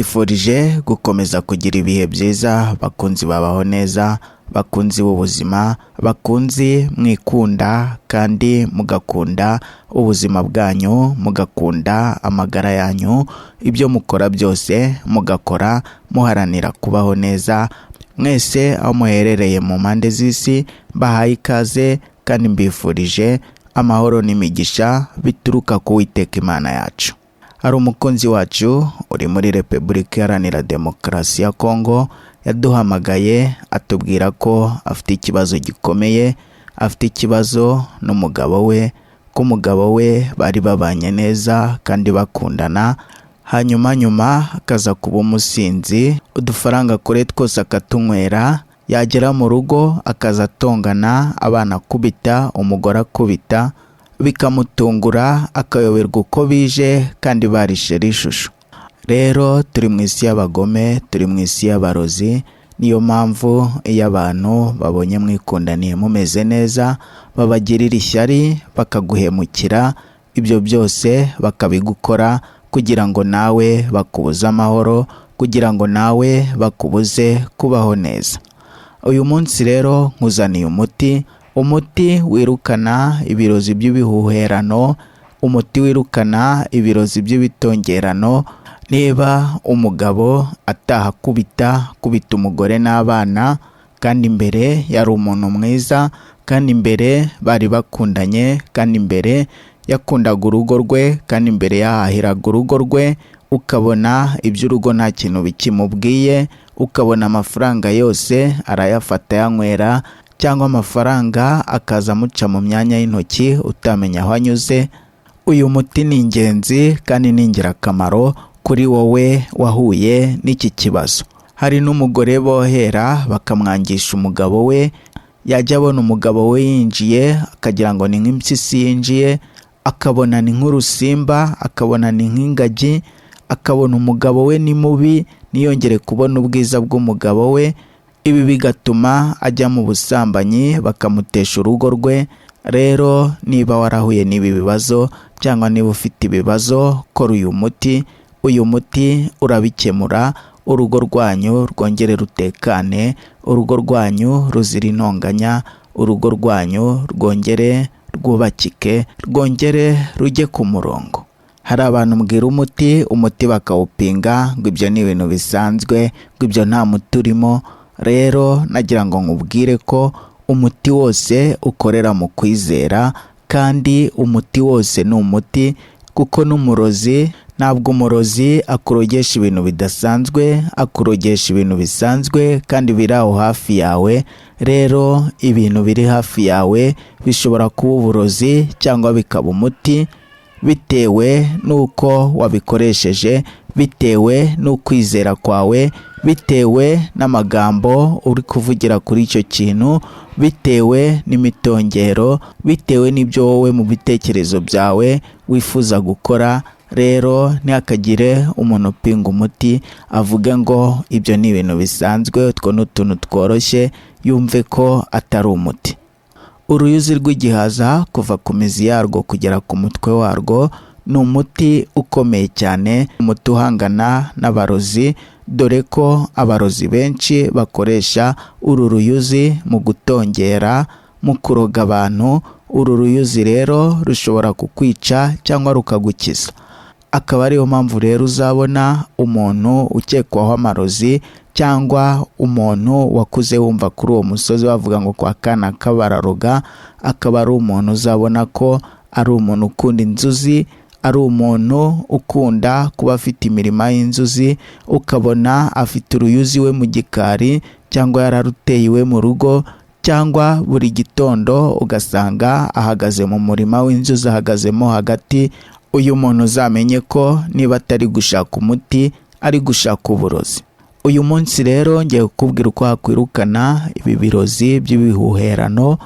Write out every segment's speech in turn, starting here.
Mbifurije gukomeza kugira ibihe byiza, bakunzi babaho neza, bakunzi b'ubuzima, bakunzi mwikunda kandi mugakunda ubuzima bwanyu, mugakunda amagara yanyu, ibyo mukora byose mugakora muharanira kubaho neza. Mwese aho muherereye mu mpande z'isi, mbahaye ikaze kandi mbifurije amahoro n'imigisha bituruka ku Uwiteka Imana yacu. Hari umukunzi wacu uri muri Repubulika Iharanira Demokarasi ya Kongo yaduhamagaye atubwira ko afite ikibazo gikomeye, afite ikibazo n'umugabo we, ko umugabo we bari babanye neza kandi bakundana, hanyuma nyuma akaza kuba umusinzi, udufaranga kure twose akatunywera, yagera mu rugo akaza atongana, abana akubita, umugore akubita, bikamutungura akayoberwa uko bije kandi barishe rishusho. Rero turi mu isi y'abagome, turi mu isi y'abarozi, niyo mpamvu iyo abantu babonye mwikundaniye mumeze neza, babagirira ishyari bakaguhemukira, ibyo byose bakabigukora kugira ngo nawe bakubuze amahoro, kugira ngo nawe bakubuze kubaho neza. Uyu munsi rero nkuzaniye umuti, umuti wirukana ibirozi by'ibihuherano, umuti wirukana ibirozi by'ibitongerano. Niba umugabo ataha akubita, akubita umugore n'abana, kandi mbere yari umuntu mwiza, kandi mbere bari bakundanye, kandi mbere yakundaga urugo rwe, kandi mbere yahahiraga urugo rwe, ukabona iby'urugo nta kintu bikimubwiye, ukabona amafaranga yose arayafata ayanywera, cyangwa amafaranga akaza amuca mu myanya y'intoki utamenya aho anyuze. Uyu muti ni ingenzi kandi ni ingirakamaro kuri wowe wahuye n'iki kibazo. Hari n'umugore bohera bakamwangisha umugabo we, yajya abona umugabo we yinjiye akagira ngo ni nk'impyisi yinjiye, akabona ni nk'urusimba, akabona ni nk'ingagi, akabona umugabo we ni mubi, ntiyongere kubona ubwiza bw'umugabo we. Ibi bigatuma ajya mu busambanyi bakamutesha urugo rwe. Rero niba warahuye n'ibi bibazo cyangwa niba ufite ibibazo, kora uyu muti. Uyu muti urabikemura, urugo rwanyu rwongere rutekane, urugo rwanyu ruzira intonganya, urugo rwanyu rwongere rwubakike, rwongere rujye ku murongo. Hari abantu mbwira umuti, umuti bakawupinga ngo ibyo ni ibintu bisanzwe, ngo ibyo nta muti urimo. Rero nagira ngo nkubwire ko umuti wose ukorera mu kwizera, kandi umuti wose ni umuti, kuko n'umurozi ntabwo umurozi akurogesha ibintu bidasanzwe, akurogesha ibintu bisanzwe kandi biri aho hafi yawe. Rero ibintu biri hafi yawe bishobora kuba uburozi cyangwa bikaba umuti, bitewe n'uko wabikoresheje, bitewe n'ukwizera kwawe, bitewe n'amagambo uri kuvugira kuri icyo kintu, bitewe n'imitongero, bitewe n'ibyo wowe mu bitekerezo byawe wifuza gukora. Rero ntihakagire umuntu upinga umuti avuge ngo ibyo ni ibintu bisanzwe, utwo ni utuntu tworoshye, yumve ko atari umuti. Uruyuzi rw'igihaza kuva ku mizi yarwo kugera ku mutwe warwo ni umuti ukomeye cyane, umuti uhangana n'abarozi, dore ko abarozi benshi bakoresha uru ruyuzi mu gutongera, mu kuroga abantu. Uru ruyuzi rero rushobora kukwica cyangwa rukagukiza. Akaba ariyo mpamvu rero uzabona umuntu ukekwaho amarozi cyangwa umuntu wakuze wumva kuri uwo musozi bavuga ngo kwa kanaka bararoga, akaba ari umuntu uzabona ko ari umuntu ukunda inzuzi, ari umuntu ukunda kuba afite imirima y'inzuzi, ukabona afite uruyuzi iwe mu gikari cyangwa yararuteye iwe mu rugo, cyangwa buri gitondo ugasanga ahagaze mu murima w'inzuzi ahagazemo hagati. Uyu muntu uzamenye ko niba atari gushaka umuti ari gushaka uburozi. Uyu munsi rero ngiye kukubwira uko wakwirukana ibi birozi by'ibihuherano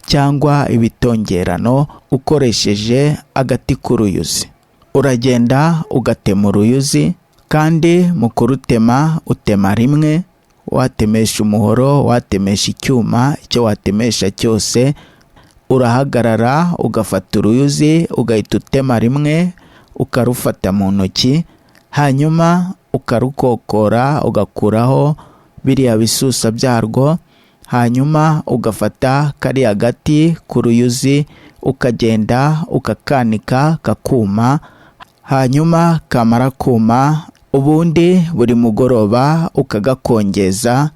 cyangwa ibitongerano ukoresheje agati k'uruyuzi. Uragenda ugatema uruyuzi, kandi mu kurutema utema rimwe, watemesha umuhoro, watemesha icyuma, icyo watemesha cyose, urahagarara ugafata uruyuzi ugahita utema rimwe, ukarufata mu ntoki. Hanyuma ukarukokora, ugakuraho biriya bisusa byarwo, hanyuma ugafata kariya gati k'uruyuzi ukagenda ukakanika kakuma, hanyuma kamara kuma ubundi buri mugoroba ukagakongeza.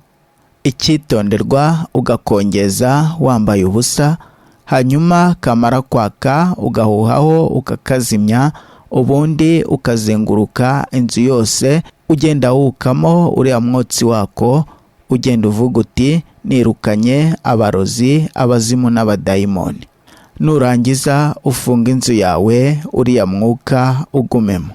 Icyitonderwa, ugakongeza wambaye ubusa, hanyuma kamara kwaka ugahuhaho ukakazimya, ubundi ukazenguruka inzu yose ugenda wukamo uriya mwotsi wako, ugenda uvuga uti nirukanye abarozi, abazimu n'abadayimoni. Nurangiza ufunga inzu yawe, uriya mwuka ugumemo.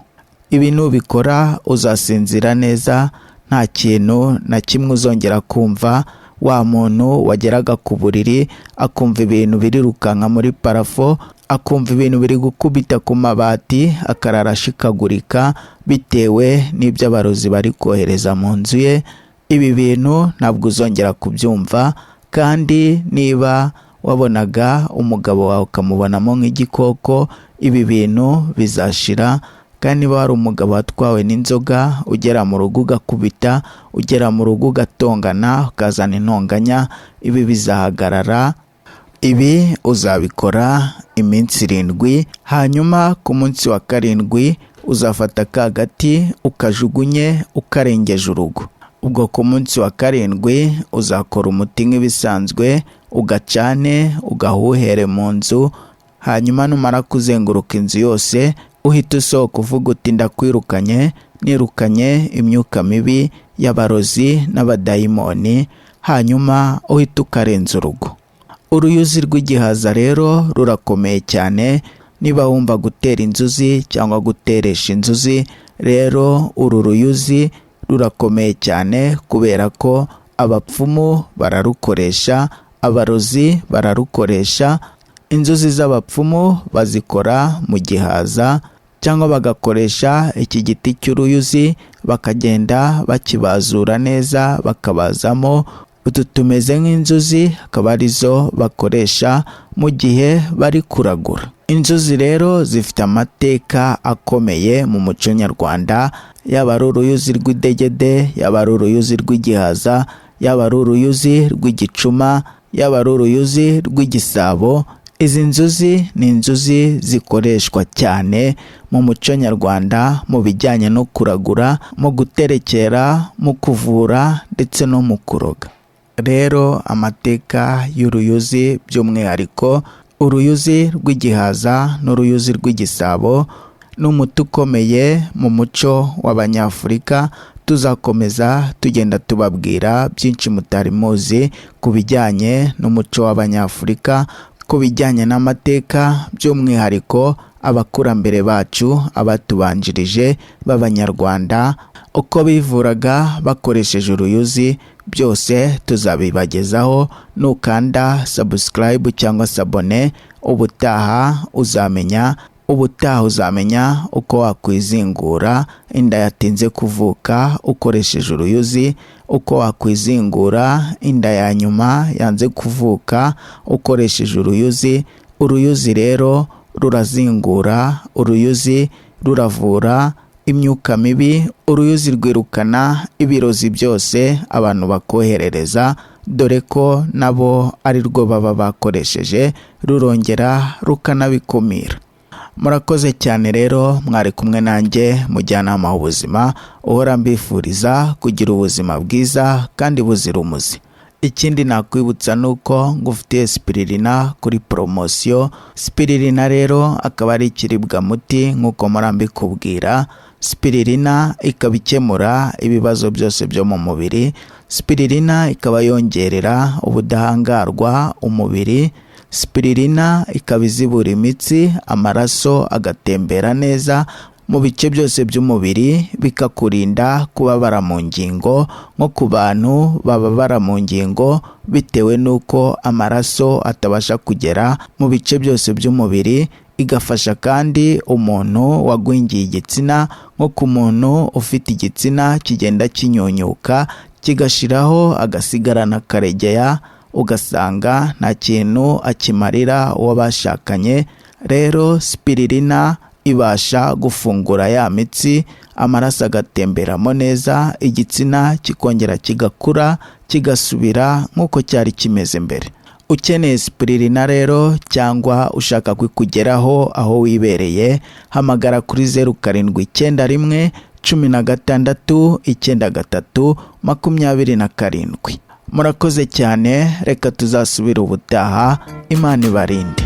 Ibi nubikora uzasinzira neza, nta kintu na kimwe uzongera kumva. Wa muntu wageraga ku buriri akumva ibintu birirukanka muri parafo, akumva ibintu biri gukubita ku mabati, akarara ashikagurika bitewe n'ibyo abarozi bari kohereza mu nzu ye, ibi bintu ntabwo uzongera kubyumva. Kandi niba wabonaga umugabo wawe ukamubonamo nk'igikoko, ibi bintu bizashira. Kandi niba wari umugabo watwawe n'inzoga, ugera mu rugo ugakubita, ugera mu rugo ugatongana, ukazana intonganya, ibi bizahagarara. Ibi uzabikora iminsi 7, hanyuma ku munsi wa 7 uzafata ka gati ukajugunye ukarengeje urugo. Ubwo ku munsi wa 7 uzakora umuti nk'ibisanzwe, ugacane, ugahuhere mu nzu, hanyuma numara kuzenguruka inzu yose uhita usohoka uvuga uti ndakwirukanye, nirukanye imyuka mibi y'abarozi n'abadayimoni, hanyuma uhita ukarenza urugo. Uruyuzi rw'igihaza rero rurakomeye cyane. Niba wumva gutera inzuzi cyangwa guteresha inzuzi, rero uru ruyuzi rurakomeye cyane kubera ko abapfumu bararukoresha, abarozi bararukoresha. Inzuzi z'abapfumu bazikora mu gihaza cyangwa bagakoresha iki giti cy'uruyuzi, bakagenda bakibazura neza, bakabazamo utu tumeze nk'inzuzi, akaba arizo bakoresha mu gihe bari kuragura. Inzuzi rero zifite amateka akomeye mu muco nyarwanda, yaba ari uruyuzi rw'idegede, yaba ari uruyuzi rw'igihaza, yaba ari uruyuzi rw'igicuma, yaba ari uruyuzi rw'igisabo. Izi nzuzi ni inzuzi zikoreshwa cyane mu muco nyarwanda mu bijyanye no kuragura, mu guterekera, mu kuvura ndetse no mu kuroga. Rero amateka y'uruyuzi, by'umwihariko uruyuzi rw'igihaza n'uruyuzi rw'igisabo, ni umuti ukomeye mu muco w'Abanyafurika. Tuzakomeza tugenda tubabwira byinshi mutari muzi ku bijyanye n'umuco w'Abanyafurika, ku bijyanye n'amateka, by'umwihariko abakurambere bacu, abatubanjirije b'Abanyarwanda, uko bivuraga bakoresheje uruyuzi, byose tuzabibagezaho. Nukanda subscribe cyangwa s'abonner, ubutaha uzamenya uko wakwizingura inda yatinze kuvuka ukoresheje uruyuzi, uko wakwizingura inda ya nyuma yanze kuvuka ukoresheje uruyuzi. Uruyuzi rero rurazingura, uruyuzi ruravura imyuka mibi, uruyuzi rwirukana ibirozi byose abantu bakoherereza, dore ko nabo ari rwo baba bakoresheje, rurongera rukanabikumira. Murakoze cyane rero, mwari kumwe nanjye mujyanama w'ubuzima, uhora mbifuriza kugira ubuzima bwiza kandi buzira umuze. Ikindi nakwibutsa ni uko ngufitiye spiririna kuri poromosiyo. Spiririna rero akaba ari ikiribwa muti nk'uko murambikubwira. Spiririna ikaba ikemura ibibazo byose byo mu mubiri. Spiririna ikaba yongerera ubudahangarwa umubiri. Spiririna ikaba izibura imitsi, amaraso agatembera neza mu bice byose by'umubiri, bikakurinda kubabara mu ngingo, nko ku bantu bababara mu ngingo bitewe n'uko amaraso atabasha kugera mu bice byose by'umubiri. Igafasha kandi umuntu wagwingiye igitsina, nko ku muntu ufite igitsina kigenda kinyunyuka kigashiraho agasigarana karegeya, ugasanga nta kintu akimarira uwo bashakanye. Rero spiririna ibasha gufungura ya mitsi, Amaraso agatemberamo neza, igitsina kikongera kigakura, kigasubira nk'uko cyari kimeze mbere. Ukeneye spirulina rero cyangwa ushaka kukugeraho aho wibereye, hamagara kuri 0791 16 93 27. Murakoze cyane, reka tuzasubire ubutaha. Imana ibarinde.